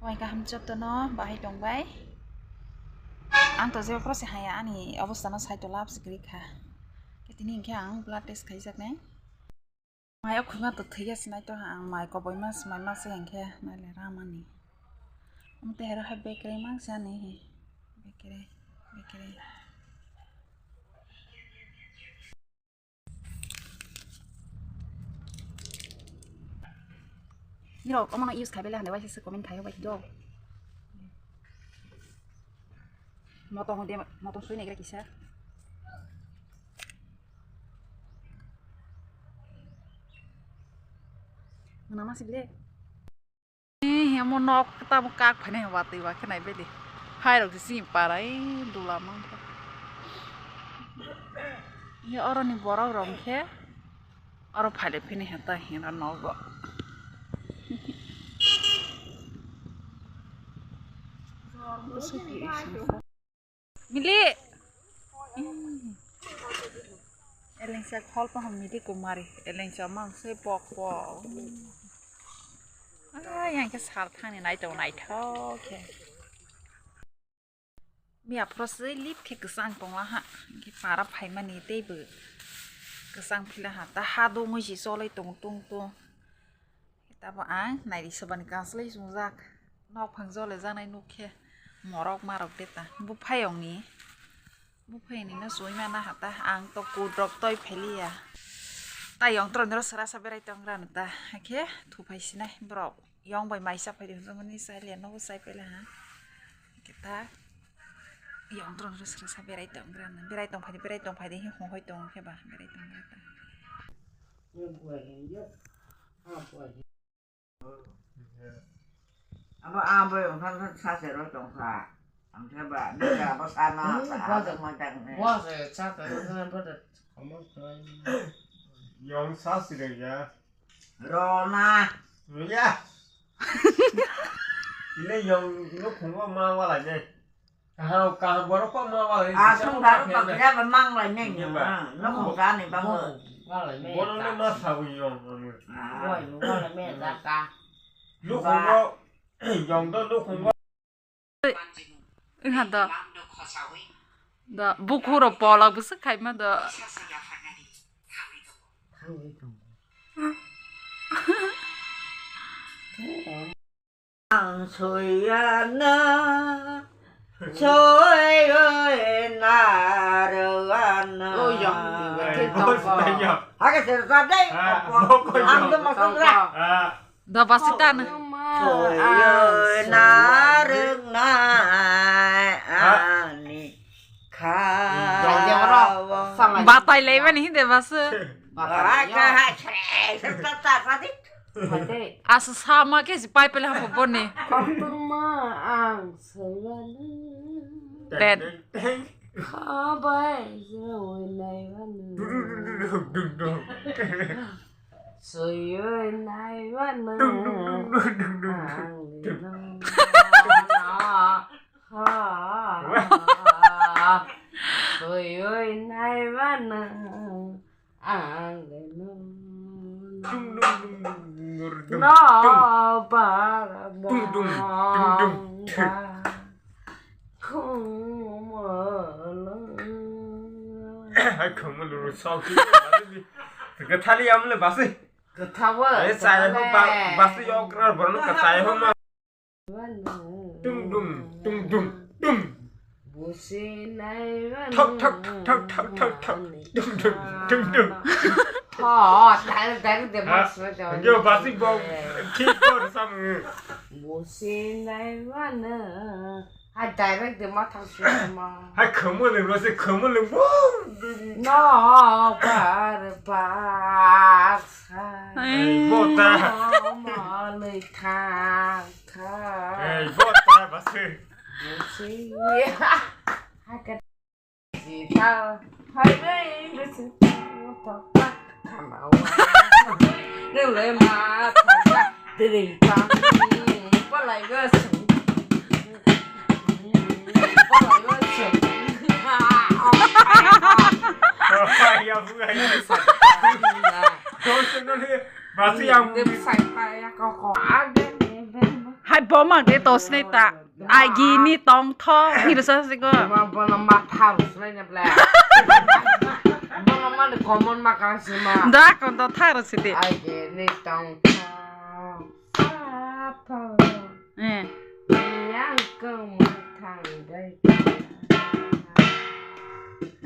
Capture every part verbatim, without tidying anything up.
Bai kaham jotono bahai tongbai. Ang to jebo phoro se haya ani obostha no sai to lab se kwrwi kha. Khe tini hinkhe ang blood test khaijaknai. Mai o khuma to thwiya se nai to ang mai koboi ma swmai ma se hinkhe nai le ramani. Omo tei hero hai bekre mang se ani hi. Bekre, bekre. Nirok omono use khai bele hande waisa se comment khai bai do. Moto hode moto sui negra kisa. Mana masih bile. Eh, amo nok tamo kak phane watwi wa khe nai beli. Hai rok si para, eh, dula mang khe. Ye oro ni borok rok khe oro phale phini hata hina nogo. Mili. Elengsa khol pa hwn mili kumari. Elengsa mang se pok pok. Ah, yang khe sal thani naithok naithok khe. Miya phoro se lip khe kwchang tongla ha. Hinkhe para phaimani teibo kwchang phila ha. Ta ha dungwi si cholai tong tung tung. Tabo ang nairi sobani kaslai chungjak. Nok phang jole janai nuk khe morok marok de ta. Buphayong ni. Buphayong ni no chumui mana ha ta. Ang to kudrok toi phailiya. Ta yong tro niro sera sa berai tong rano ta. Hakhe thuphai sinai borok. Yong bai mai sa phai de hwnjak mani sa liya nogo sai pela ha. Hakhe ta yong tro niro sera sa berai tong rano. Berai tong phai de, berai tong phai de hi hong hoi tong khe ba berai tong rano ta. Abo, abo, abo, sa se roi tong kha. Ang khe ba, ni ga abo sa na, sa ha tong ma tang ne. Bo se sa ka na, bo de, komo to. Yong sa si roi ya. Ro na. Ro ya. Ile yong, no khungo ma wala ne. Kaham, kaham borok kok ma wala ni. Aswk borok kok khe ba mang lai nai ni. Ni ba. Nok kok ani ba mo. Bono no ma sawi yong. Wai, wala me da ka. Nuk kok yong do nuk kok. Ih, ha da. Da, bukhuk rok polak bwswk khaima da. Ang soyana, soyoi narwana. Oh, yang, yang. Hake serta dei, ah, opo. Ang to masuk ra. Ah. Da basi tan. Soyoi narwngnai ani khawa. Batai laimani hinde basi. Batai ka ha chre, serta ta sadi. Asa sama khe si pai pele hapo boni. Koktwma ang saiwani. Ten. Khabai saiwai naiwani. Dung, dung, dung, dung, dung, dung. Saiwai naiwani. Dung, dung, dung, dung, dung, dung. Ang lino. Ha. Saiwai naiwani. Ang le no. Dung, dung, dung, dung, dung, dung, dung. No, ba, ba, dung, dung, dung, dung, dung. Khumulung. Hai khumulung sok. Gathali amle basi. Gathawa. Ai, chai ho ba, basi yok ra, borno ka chai ho ma. Dung dung, dung dung, dung. Thok, thok, thok, thok, thok, thok, thok. Dung dung, dung dung. Oh, direct, direct de mas. Yo, basi bo, ki kor sam. Businai wana. Ha, direct de ma thang sima. Ha, khumulung ro se khumulung. No, bar, bar. Ai, bota. Malai thang. Ei, bota, basi. Basi. Haka. Sita. Hai, hai, basi. Bota. Kamawa. Nule ma. Diri pa. Palai basi. Palai basi. Ya, bukan. Basi yang. Sai pa ya koko. Ade. Hai bomang de to sinai ta. Agini tongtho hino sa sigo. Ma bono ma thar sinai na ble. Bono ma de common ma kang sima. Da kon to thar sidi. Agini tongtho. Sa tho. Eh. Yang kong ma thang bai.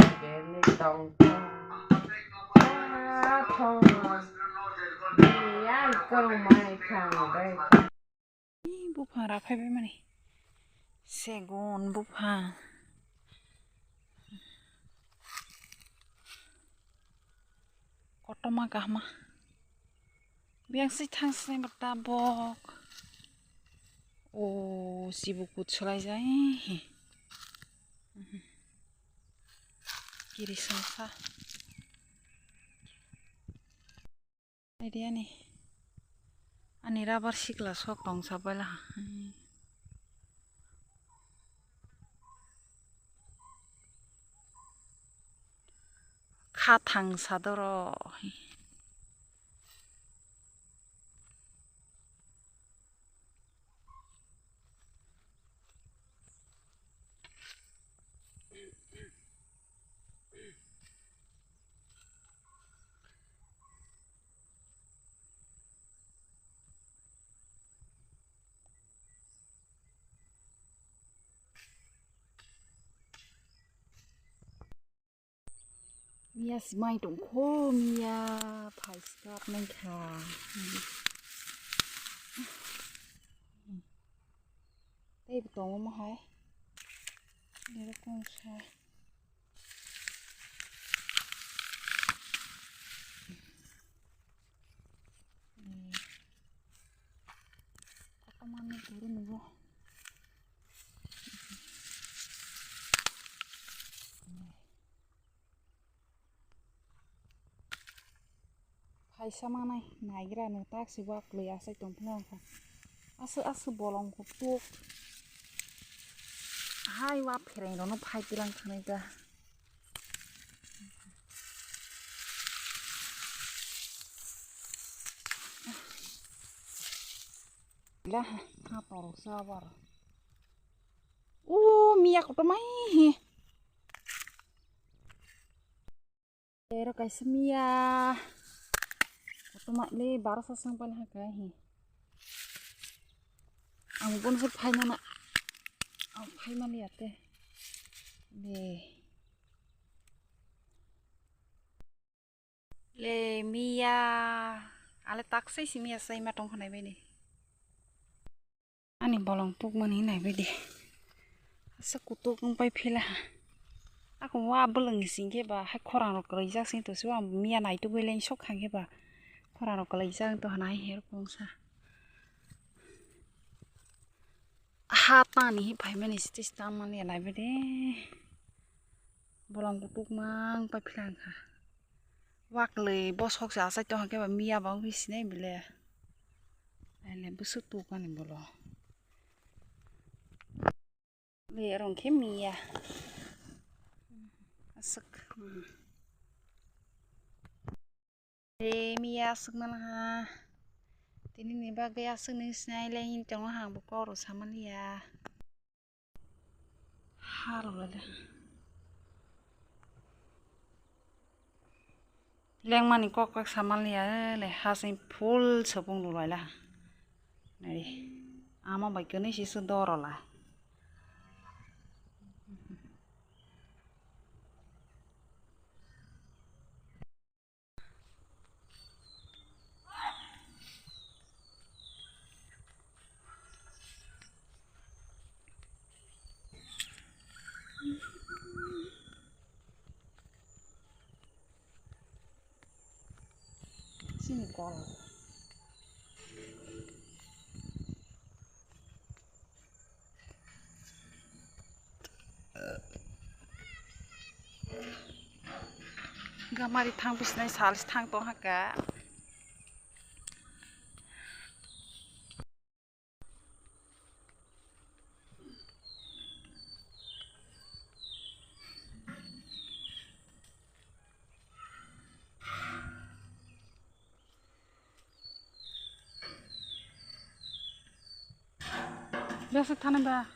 Agini tongtho. Sa tho. Yang kong ma thang bai. Ih, buphang raphai bai mani. Segun buphang. Kotorma kahma. Biyang si thang sinai ba tabok. O, sibu kut solai jai. Kiri sangsa. Naidi ani, ani rubber sikla sok tong sa bai la. Kha thang sa doro. Miya si mai tongkho, miya phai start nai kha. Tei bo tongo mo hai. Nero kong sa. Kotorma ni guru nugo. Phaisa manai naigra no tak si waklwi asai tong phila kha. Aswk aswk bolong kutuk. Hai wa phereng rok no phai tilang thangwi ta. Ila ha, ha torok sa bar. O miya kotorma hi. Ero kaisa miya. Kotorma le baro sa sang pali ha kai hi. Ang bono se phaimana. Ang phaimani ate. Le. Le miya. Ale taksai si miya sai ma tong khanai bai ni. Ani bolong tukmani naibaidi. Asa kutuk wngpai phila ha. Ako wa bwlwng singkhe ba hai khorang rok kwlaijak sing to se wa miya naituk bai leng sok khangkhe ba khorang rok kwlaijak to hwnwi hai herok wngsa. Ha tani hi phaimani stage tangmani naibaidi. Bolong kutuk mang pai phila wngkha. Waklwi bosok se asai tongkha khe ba miya ba wngwi sinai bile. Ele bwswk tukmani bolo. Le rong khe miya. Aswk. Le miya aswk mana ha. Tini ni bagwi aswk nung sinai le hin tongo hang bo kok rw samani ya. Harwlada. Lengmani kok kok samanliya le hasing full sopung lulaila. Nari. Ama bai kani sisu dorola. Chini kol. Gamari thang bisinai sal si thang tong haka. Besi thani ba.